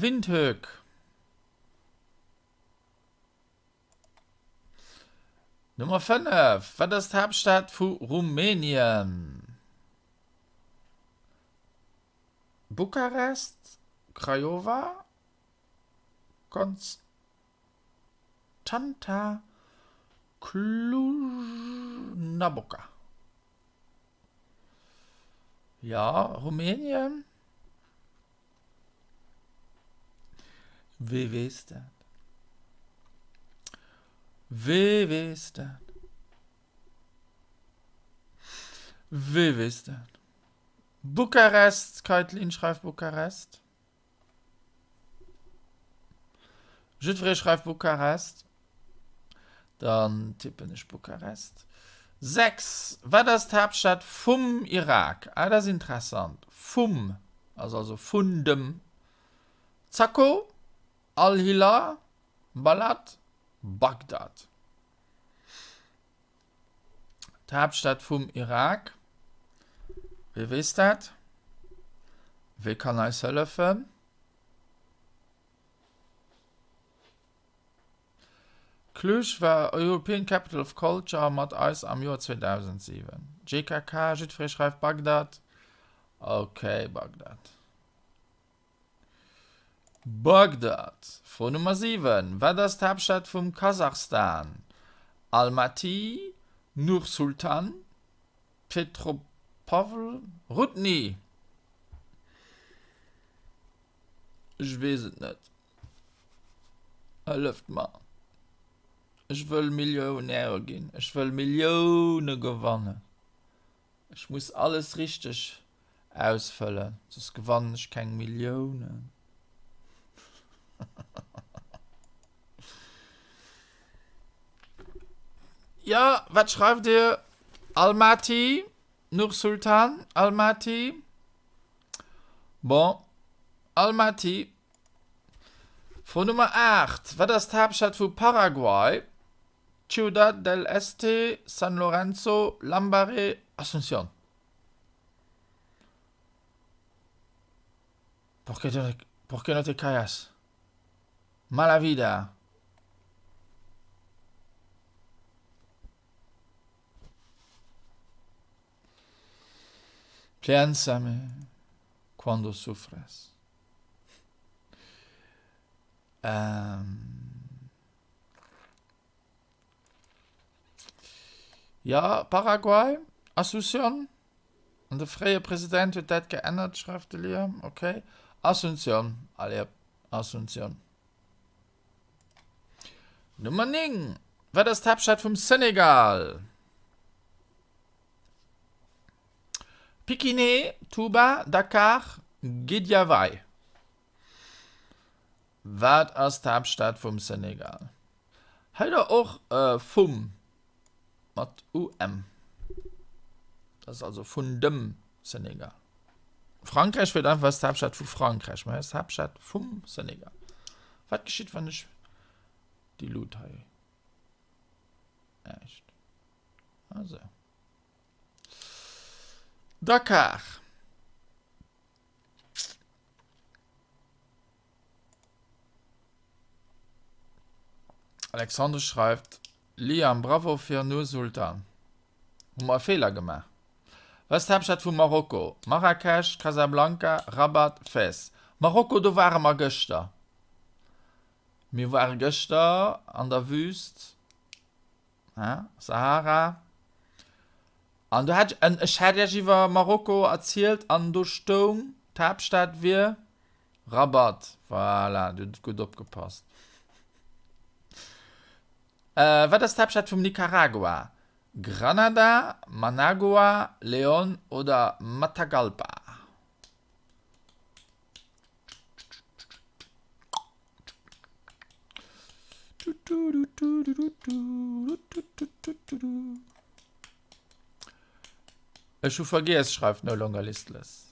Windhoek. Nummer 5, Wat ass d'Haaptstad vu Rumänien? Bukarest, Craiova, Constanta, Cluj-Napoca. Jo, Rumänien. Wee weess dat? Wee weess dat? Wee weess dat? Bukarest, Kaitlyn schreift Bukarest. Jiddweree schreift Bukarest. Dann tippen ech Bukarest. 6, Wat ass d'Haaptstad vum Irak? Ah, dat ass interessant. Vum ass also vun dem Zakho, Al-Hila, Balad, Bagdad. D'Haaptstad vum Irak. Wie weess dat? Wie kann eis hëllefen? Cluj war European Capital of Culture mat eis am Joer 2007. JKK, jiddweree schreift Bagdad. Ok, Bagdad. Bagdad. Fro Nummer 7, Wat ass d'Haaptstad vum Kasachstan? Almaty, Nur-Sultan, Petropavl, Rudny? Ech weess et net. Hëlleft mer. Ech wëll Millionär ginn. Ech wëll Millioune gewannen. Ech muss alles richteg ausfëllen, soss gewannen ech keng Milliounen. Jo, wat schreift Dir? Almaty, Nur-Sultan, Almaty. Bon, Almaty. Fro Nummer 8, Wat ass d'Haaptstad vu Paraguay? Ciudad del Este, San Lorenzo, Lambaré, Asunción. Por qué, por qué no te callas? Mala vida. Piénsame cuando sufres. Ähm. Ja, Paraguay, Asunción. An de fréie President huet dat geännert, schreift de Liam. Ok. Asunción. Allez hop, Asunción. Nummer 9. Wat ass d'Haaptstad vum Senegal? Pikine, Touba, Dakar, Guédiawaye. Wat ass d'Haaptstad vum Senegal? Hei der och vum mat um. Dat ass also vun dem Senegal. Frankräich wier einfach d'Haaptstad vu Frankräich, mä hei ass d'Haaptstad vum Senegal. Wat geschitt wann ech déi Lut hei. Näischt. Also. Dakar. Alexandre schreift, Liam, Bravo fir Nur Sultan. Hu mer e Feeler gemaach? Wat ass d'Haaptstad vu Marokko? Marrakesch, Casablanca, Rabat, Fès. Marokko, do ware mer gëschter. Mir ware gëschter an der Wüst. Sahara. An do hat ech, ech hat iech iwwer Marokko erzielt an do stoung, d'Haaptstad wier Rabat. Voilà, dir hutt gutt opgepasst. Äh, wat ass d'Haaptstad vum Nicaragua? Granada, Managua, León oder Matagalpa? Ech hu vergiess, schreift No Longer Listless.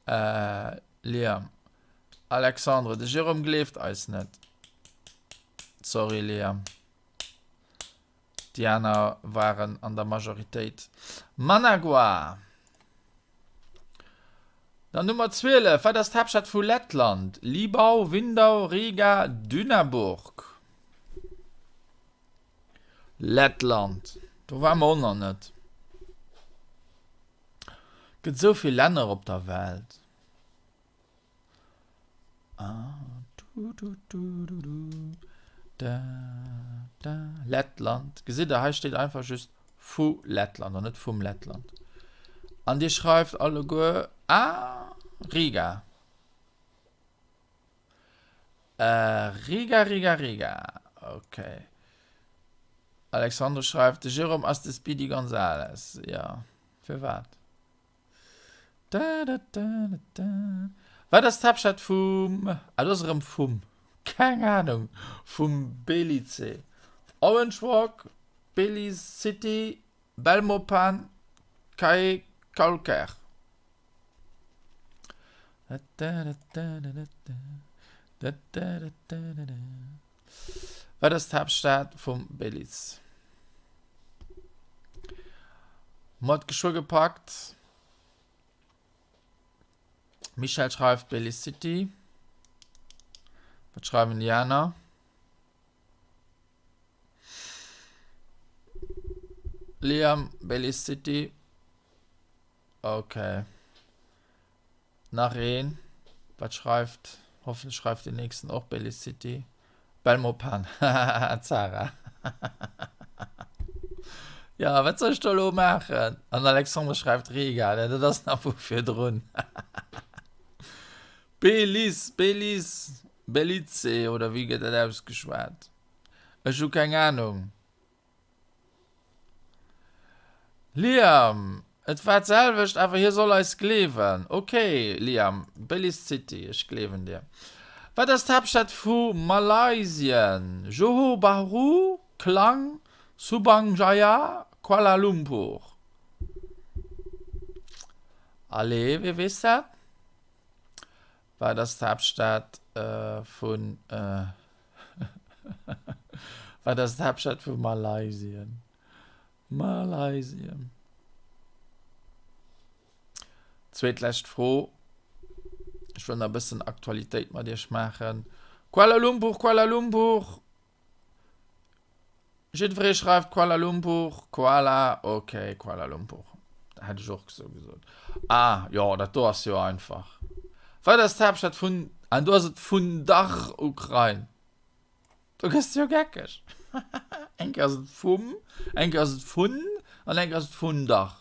Äh, Liam. Alexandre, de Jérôme gleeft eis net. Sorry, Liam. Déi aner waren an der Majoritéit. Managua. Dann Nummer 12, Wat ass d'Haaptstad vu Lettland? Libau, Windau, Riga, Dünaburg. Lettland, do ware mer och nach net. Gëtt esou vill Länner op der Welt. Lettland, gesitt der, hei steet einfach just vu Lettland an net vum Lettland. An dir schreift alleguer, ah, Riga. Riga, Riga, Riga, okay. Alexandre schreift, de Jérôme ass de Speedy Gonzales. Jo, firwat? Wat ass d'Haaptstad vum, ah do ass erëm vum, keng Ahnung, vum Belize? Orange Walk, Belize City, Belmopan, Caye Caulker. Wat ass d'Haaptstad vum Belize? Mat geschwë gepackt. Michel schreift Belize City. Wat schreiwen déi aner? Liam, Belize City. Okay. Nach een. Wat schreift? Hoffentlech schreift deen nächsten och Belize City. Belmopan. Hahaha, Zara. Ja, wat soll ech do elo maachen? An Alexandre schreift Riga. Ja, dat ass nach vu virdrun. Belize, Belize, Belize oder wéi gëtt dat ausgeschwat? Ech hu keng Ahnung. Liam, Et war d'selwecht, awer hie soll eis gleewen. Ok, Liam, Belize City, ech gleewen dir. Wat ass d'Haaptstad vu Malaysien? Johor Bahru, Klang, Subang Jaya, Kuala Lumpur. Allez, wie weess dat? Wat ass d'Haaptstad vun Wat ass d'Haaptstad vu Malaysien? Malaysien. Zweetlescht Fro. Ech wëll nach e bëssen Aktualitéit mat iech maachen. Kuala Lumpur, Kuala Lumpur! Jiddweree schreift Kuala Lumpur, Kuala, ok, Kuala Lumpur. Hätt ech och esou gesot. Ah, jo, dat do ass jo einfach. Wat ass d'Haaptstad vun, an do ass et vun der Ukrain. Do gëss de jo geckeg. Eng Kéier ass et vum, eng Kéier ass et vun, An eng Kéier ass et vun dach.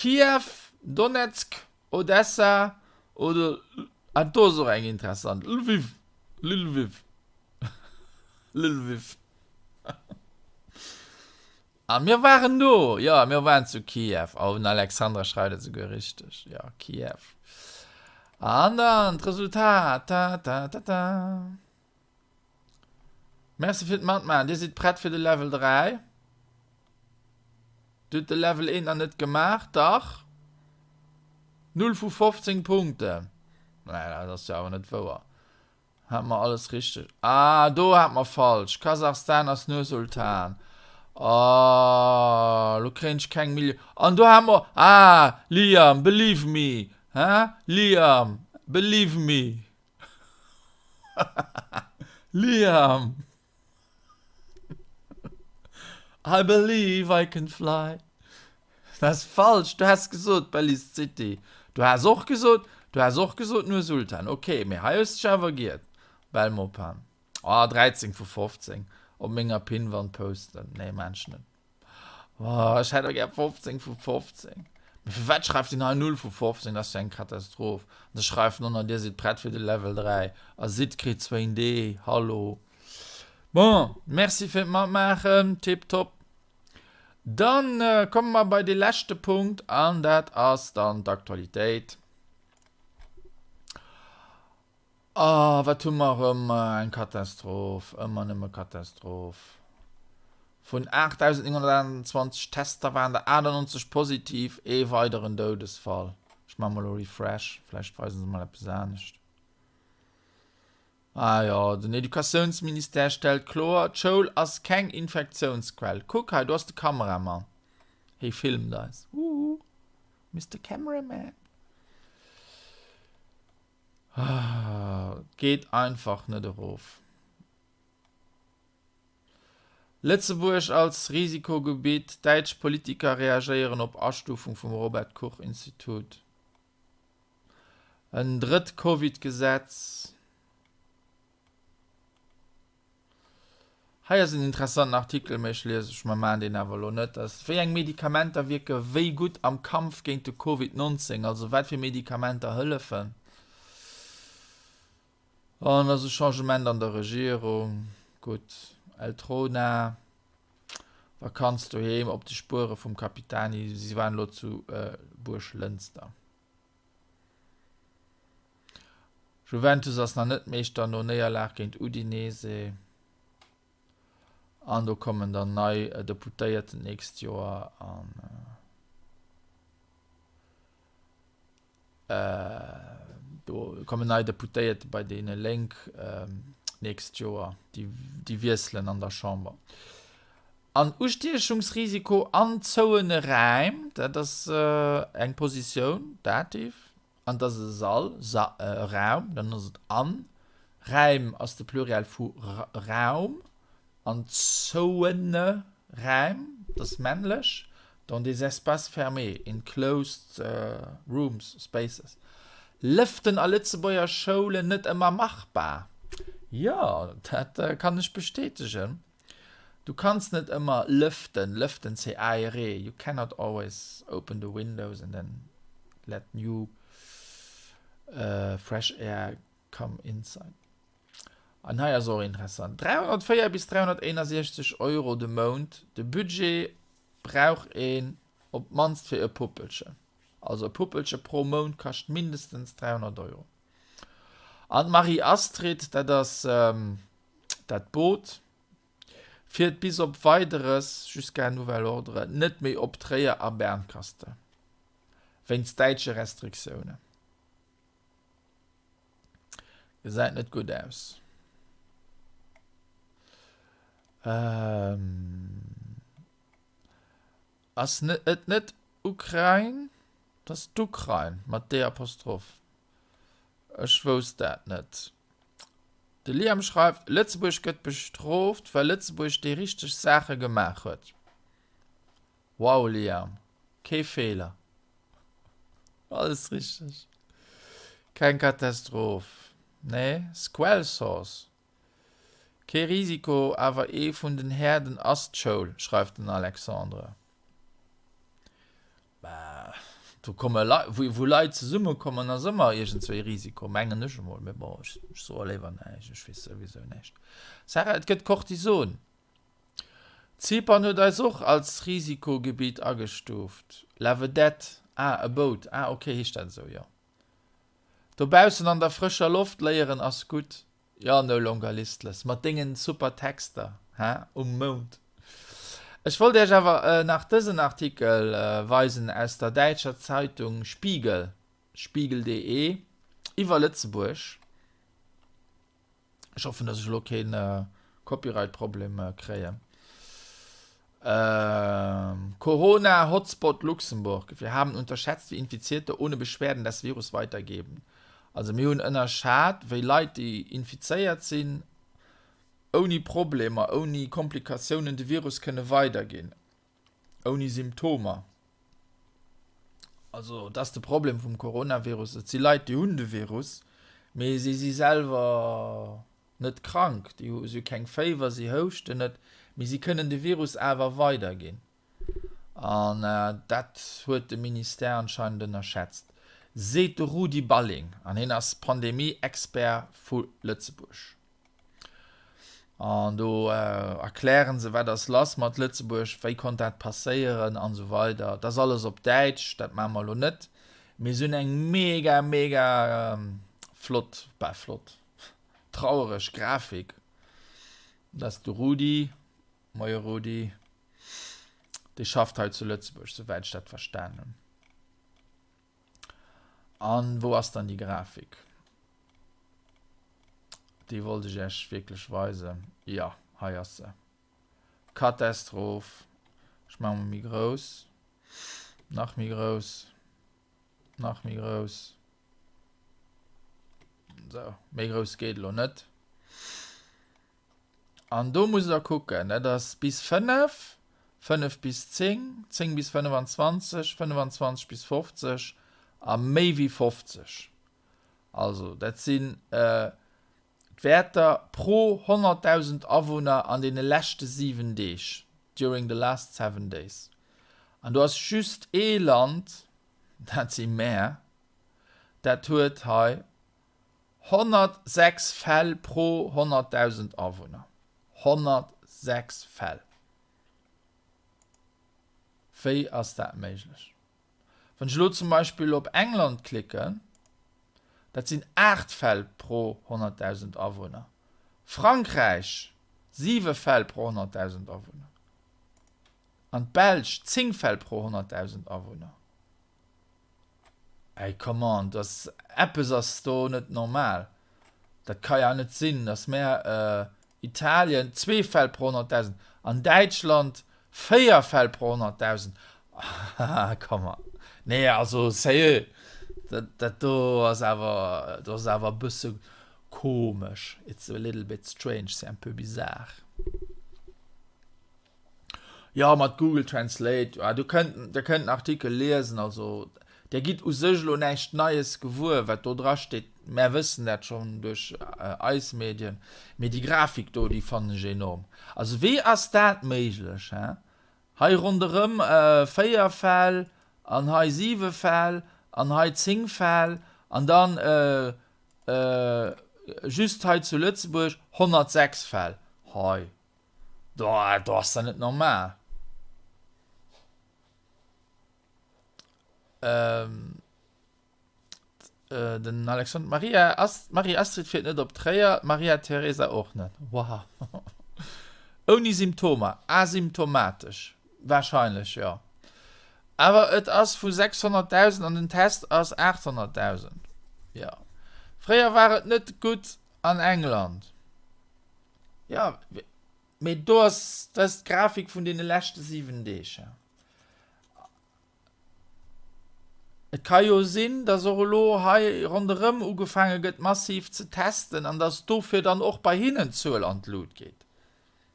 Kiew, Donezk, Odessa oder, ah do ass och eng interessant, Lwiw, Lwiw, Lwiw. A mir waren do, jo, mir waren zu Kiew. Oh, den Alexandra schreift et souguer richteg, jo, Kiew. An dann d'Resultat, ta ta ta ta. Merci fir d'Matmaachen. Dir sidd prett fir de Level 3? Dir hutt de Level 1 nach net gemaach? Dach. 0 vu 15 Punkten. Nee, dat ass jo awer net wouer. Hat mer alles richteg. Ah, do hat mer falsch. Kasachstan ass Nur-Sultan. Oh, lo kréien ech keng Millioun. An do hat mer, ah, Liam, believe me. Hä? Liam, believe me. Liam! I believe I can fly. Dat ass falsch, du has gesot Belize City. Du has och gesot, du has och gesot Nur Sultan. Ok, mee hei hues dech awer giert. Belmopan. Oh, 13 vu 15 op menger Pinnwand posten. Nee, maan ech net. Oh, ech hätt och gär 15 vu 15. Mee firwat schreift een hei 0 vu 15? Dat ass jo eng Katastroph. An se schreift ënner, Dir sidd prett fir de Level 3. A sidd kritt zwéin Dee. Hallo. Bon, merci fir d'Matmaachen. Tiptop. Dann komme mer bei dee leschte Punkt an dat ass dann d'Aktualitéit. Oh, wat hu mer erëm eng Katastroph, ëmmer nëmme Katastroph. Vun 8.928 Tester waren der 98 positiv, ee weideren Doudesfall. Ech maache mol e Refresh, vläicht weise se mol eppes anescht. Ah jo, den Educatiounsministère stellt kloer, d'Schoul ass keng Infektiounsquell. Kuck hei, do ass de Kameramann. Hie filmt eis. Huhu, Mister Cameraman. Geet einfach net erof. Lëtzebuerg als Risikogebitt, Däitsch Politiker reagéieren op Astufung vum Robert Koch Institut. En drëtt Covid-Gesetz. Hei ass en interessanten Artikel, mee ech lies, ech mer maachen deen awer elo net. Dat ass, Wéi eng Medikamenter wierke wéi gutt am Kampf géint de Covid 19? Also wat fir Medikamenter hëllefen? An ass e Changement an der Regierung. Gutt, Eltrona, Vakanz doheem, op de Spuere vum Capitani, si waren elo zu Buerglënster. Juventus ass nach net Meeschter no Néierlag géint Udinese. An do kommen dann nei Deputéierten d'nächst Joer an do kommen nei Deputéierte bei deene Lénk d'nächst Joer, déi wiesselen an der Chamber. An Ustiechungsrisiko an zouene Räim, dat ass eng Positioun, Dativ, an et ass e Sall, Sa, e Raum, dann ass et an. Räim ass de Pluriel vu Raum, an zouene Räim, dat ass männlech, dans des espaces fermés, in closed rooms, spaces. Lëften a Lëtzebuerger Schoulen net ëmmer machbar? Jo, dat kann ech bestätegen. Du kanns net ëmmer lëften, lëften c'est aérer, you cannot always open the windows and then let new fresh air come inside. An hei ass och interessant, 304 bis 361 Euro de Mount, de Budget brauch een op d'mannst fir e Puppelchen. Also e Puppelche pro Mount kascht mindestens 300 Euro. An d'Marie-Astrid, dat ass Dat Boot fiert bis op Weideres, jusqu'à nouvel ordre, net méi op Tréier a Bernkastel, wéinst däitsche Restriktiounen. Gesäit net gutt aus. Ass et net Ukrain? Et ass d'Ukrain mat D Apostroph. Ech wousst dat net. De Liam schreift, Lëtzebuerg gëtt bestrooft, well Lëtzebuerg déi richteg Saache gemaach huet. Wow Liam, kee Feeler. Alles richteg. Keng Katastroph. Nee, Squel Sauce. Kee Risiko, awer ee vun den Häerden ass d'Schoul, schreift den Alexandre. Bah, do komme Leit, wou, wou Leit zesummekommen, ass ëmmer iergendzwéi Risiko, mengen ech emol. Mee bon, ech, ech soe léiwer näischt, ech weess souwisou näischt. Sarah, et gëtt Cortison. Zypern huet eis och als Risikogebitt agestuuft. La Vedette, ah, e Boot, ah, ok, heescht dat esou, jo. Dobaussen an der frëscher Loft léieren ass gutt. Jo, no longer listless, mat dengen super Texter, hä, um Mound. Ech wollt iech awer nach dësen Artikel weisen aus der däitscher Zeitung Spiegel, spiegel.de, iwwer Lëtzebuerg. Ech hoffen, dass ech elo keen Copyright-Problem kréien. Corona-Hotspot Luxemburg, Wir haben unterschätzt, wie Infizierte ohne Beschwerden das Virus weitergeben. Also mir hunn ënnerschat, wéi Leit, déi infizéiert sinn, ouni Problemer, ouni Komplikatiounen de Virus kënne weiderginn, ouni Symptomer. Also dat ass de Problem vum Coronavirus, et si Leit, déi hunn de Virus, mee si si selwer net krank, déi hu si hu keng Féiwer, si houschten net, mee si kënnen de Virus awer weiderginn. An dat huet de Ministère anscheinend ënnerschätzt, seet de Rudi Balling, an hien ass Pandemie-Expert vu Lëtzebuerg. An do erklären se, wat ass lass mat Lëtzebuerg, wéi konnt dat passéieren an esou weider. Dat ass alles op Däitsch, dat maache mer elo net. Mee se hunn eng mega, mega flott, bah flott, trauereg Grafik. Dat ass de Rudi, Moie Rudi, dee schafft hei zu Lëtzebuerg, souwäit ech dat verstan hunn. An wou ass dann déi Grafik? Déi wollt ech Iech wierklech weisen. Jo, hei ass se. Katastroph. Ech maache mol méi grouss. Nach méi grouss. Nach méi grouss. Sou, méi grouss geet elo net. An do musst der kucken, dat ass bis 5, 5 bis 10, 10 bis 25, 25 bis 50 a méi wéi 50. Also dat sinn d'Wäerter pro 100.000 Awunner an deene leschte 7 Deeg, during the last seven days. An do ass just ee Land, dat si mär, dat huet hei 106 Fäll pro 100.000 Awunner. 106 Fäll! Wéi ass dat méiglech? Wann ech elo zum Beispill op England klicken, dat sinn 8 Fäll pro 100.000 Awunner. Frankräich, 7 Fäll pro 100.000 Awunner. An d'Belsch, 10 Fäll pro 100.000 Awunner. Ey come on, dass eppes ass do net normal. Dat ka ja net sinn, dass mär Italien zwee Fäll pro 100.000 an Däitschland véier Fäll pro 100.000. Haha come on. Nee also sérieux, dat dat do ass awer do ass awer e bësse komesch. It's a little bit strange, c'est un peu bizarre. Jo, mat Google Translate, ah, du kënnt, der kënnt den Artikel liesen, also der gitt u sech elo näischt Neies gewuer, wat do dra steet, mär wëssen dat schonn duerch eis Medien, mee déi Grafik do, déi fannen ech enorm. Also wéi ass dat méiglech, hä? Hei ronderëm 4 Fäll an hei 7 Fäll an hei 10 Fäll an dann just hei zu Lëtzebuerg 106 Fäll. Hei. Do, do ass dat net normal. Ähm, äh, den Alexander Maria Ast Marie Astrid fiert net op Tréier, Maria Teresa och net. Wow. Ouni Symptomer, asymptomatesch. Wahrscheinlech jo. Awer et ass vu 600.000 an den Test ass 800.000. Jo. Fréier war et net gutt an England. Jo, mee do ass, dat ass d'Grafik vun deene leschte 7 Deeg. Et ka jo sinn, datt och elo hei ronderëm ugefaange gëtt massiv ze testen an datt dofir dann och bei hinnen d'Zuel an d'Lut geet.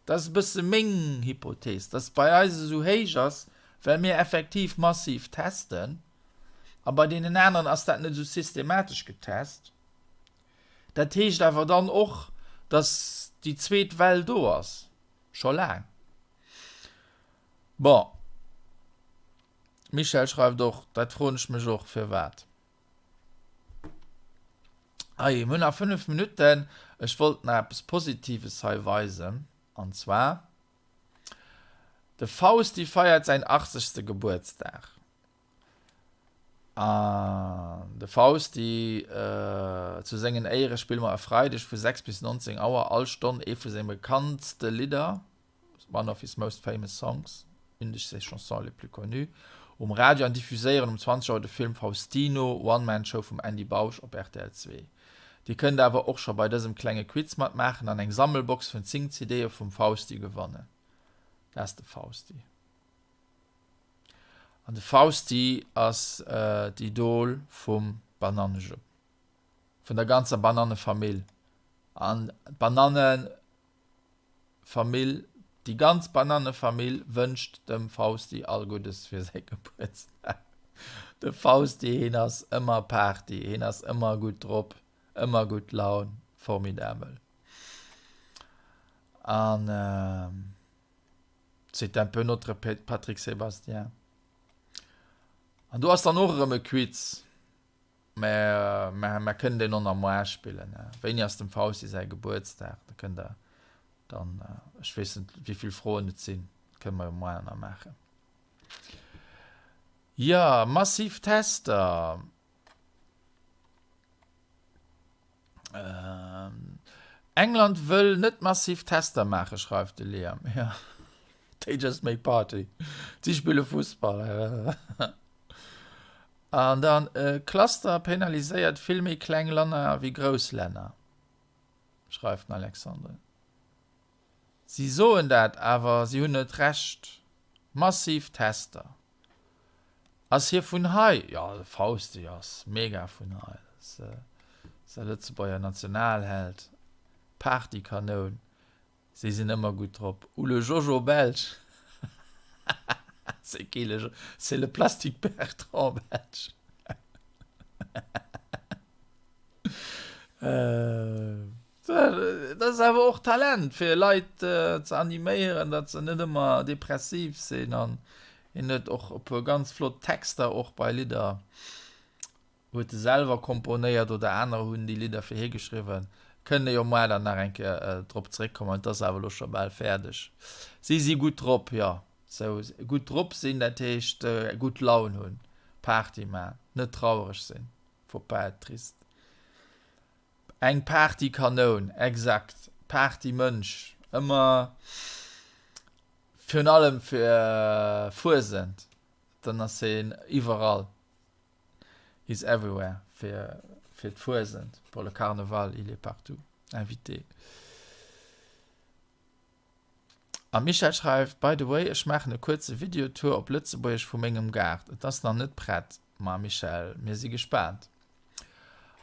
Dat ass e bësse meng Hypothees, datt et bei eis esou héich ass, well mir effektiv massiv testen a bei deenen aneren ass dat net esou systematesch getest. Dat heescht awer dann och, datt déi zweet Well do ass, scho laang. Bon, D'Michèle schreift och, Dat froen ech mech och, firwat? Ei, mir hunn nach 5 Minutten. Ech wollt nach eppes Positives hei weisen, an zwar, De Fausti feiert säin 80. Gebuertsdag. An de Fausti, zu sengen Éiere spille mer e Freideg vu 6 bis 19 Auer all Stonn ee vu senge bekanntste Lidder. One of his most famous songs, une de ses chansons les plus connues, um Radio an diffuséieren um 20 Auer de Film Faustino, One Man Show vum Andy Bausch op rtl 2. Dir kënnt awer och scho bei dësem klenge Quiz matmaachen an eng Sammelbox vun 10 CDe vum Fausti gewannen. Dat ass de Fausti. An de Fausti ass d'Idol vum Banannejupp, vun der ganzer Banannefamill. An d'Bananne Famill, déi ganz Banannefamill wënscht dem Fausti all Guddes fir säi Gebuertsdag. De Fausti, heen ass ëmmer Party, heen ass ëmmer gutt drop, ëmmer gutt Laun, formidabel. An c'est un peu notre Patrick Sébastien. An do ass dann och erëm e Quiz. Mä mer kënnen deen och nach moar spillen. Wéini ass dem Fausti säi Gebuertsdag? Da kënnt der dann, ech weess net wéivill Froen et sinn, kënne mer jo moar nach maachen. Jo, massiv Tester. England wëll net massiv Tester maachen, schreift de Liam. Jo, they just make party. Si spille Fussball. An dann, e Cluster penaliséiert vill méi kleng Lanner wéi grouss Länner, schreift den Alexandre. Si soen dat, awer si hunn net Recht. Massiv Tester. Ass hie vun hei? Jo, de Fausti ass mega vun hei. Dat ass e Lëtzebuerger Nationalheld. Partykanoun. Si sinn ëmmer gutt drop. Ou le Jojo belge. C'est qui le C'est le Plastic Bertrand belge. Dat ass awer och Talent, fir Leit ze animéieren, datt se net ëmmer depressiv sinn. An hien huet och e puer ganz flott Texter och bei Lidder. Huet e selwer komponéiert oder anerer hunn déi Lidder fir hie geschriwwen? Kënnt e jo moar dann nach eng Kéier drop zeréckkommen. Et ass awer elo scho bal fäerdeg. Si si gutt drop, jo. Sou gutt drop sinn, dat heescht gutt Laun hunn, Party man, net trauereg sinn, faut pas être triste. Eng Partykanoun, exakt, Partymënsch, ëmmer, virun allem fir Fuesent, dann ass hien iwwerall. He's everywhere fir fir d'Fuesent, pour le Carnaval, il est partout invité. A Michèle schreift, By the way, ech maachen e kuerze Videotour op Lëtzebuergesch vu mengem Gaart. Et ass nach net prett. Ma Michèle, mir si gespaant.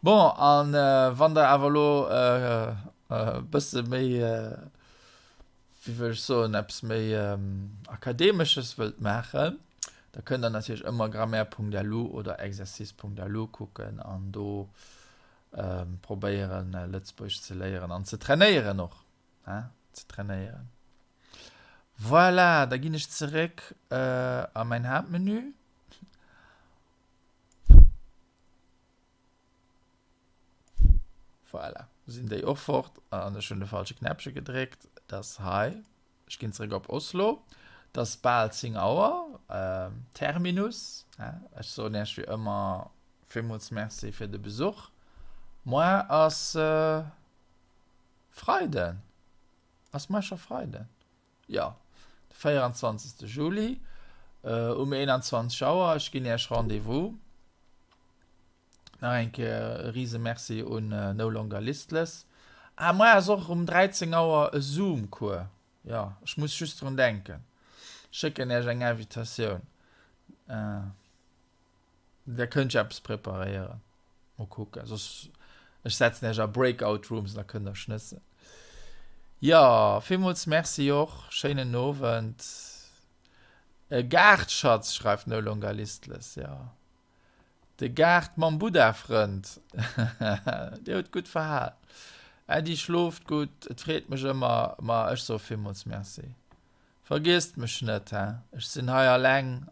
Bon, an wann der awer elo e bësse méi, wéi wëll ech soen, eppes méi Akademesches wëllt maachen, da kënnt der natierlech ëmmer grammaire.lu oder exercice.lu kucken an do probéieren, Lëtzebuergesch ze léieren an ze trainéieren och, hein, ze trainéieren. Voilà, da ginn ech zeréck a mäin Haaptmenü. Voilà, sinn déi och fort an ech hunn de falsche Knäppche gedréckt. Dat ass hei. Ech ginn zeréck op Oslo. Et ass bal 10 Auer. Terminus. Ech soen Iech wéi ëmmer villmools Merci fir de Besuch. Moar ass Freiden. Ass moar scho Freiden? Jo, de 24. Juli um 21 Auer. Ech ginn Iech Rendez-vous. Nach eng Kéier e rise Merci un No Longer Listless. Ah, moar ass och um 13 Auer e Zoom-Cours. Jo, ech muss just drun denken. Schécken Iech eng Invitatioun. Der kënnt jo eppes preparéieren. Mol kucken. Soss ech setzen iech a Breakout Rooms, da kënnt der schnëssen. Jo, villmools Merci och. Schéinen Owend. E Gaartschatz, schreift No Longer Listless. Jo. De Gaart mam Buddha-Frënd. Dir hutt gutt verhal. Äddi, schlooft gutt. Et freet mech ëmmer. Ma ech soe villmools Merci. Vergiesst mech net, he, ech sinn hei alleng.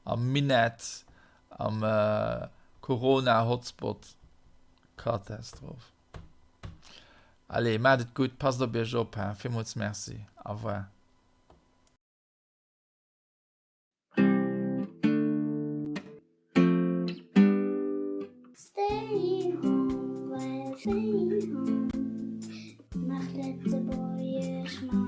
Am Minett, am Corona-Hotspot. Katastroph. Allez, maacht et gutt, passt op iech op, hein. Villmools Merci. Au revoir. Stay home, well stay home. Mach Lëtzebuergesch mat.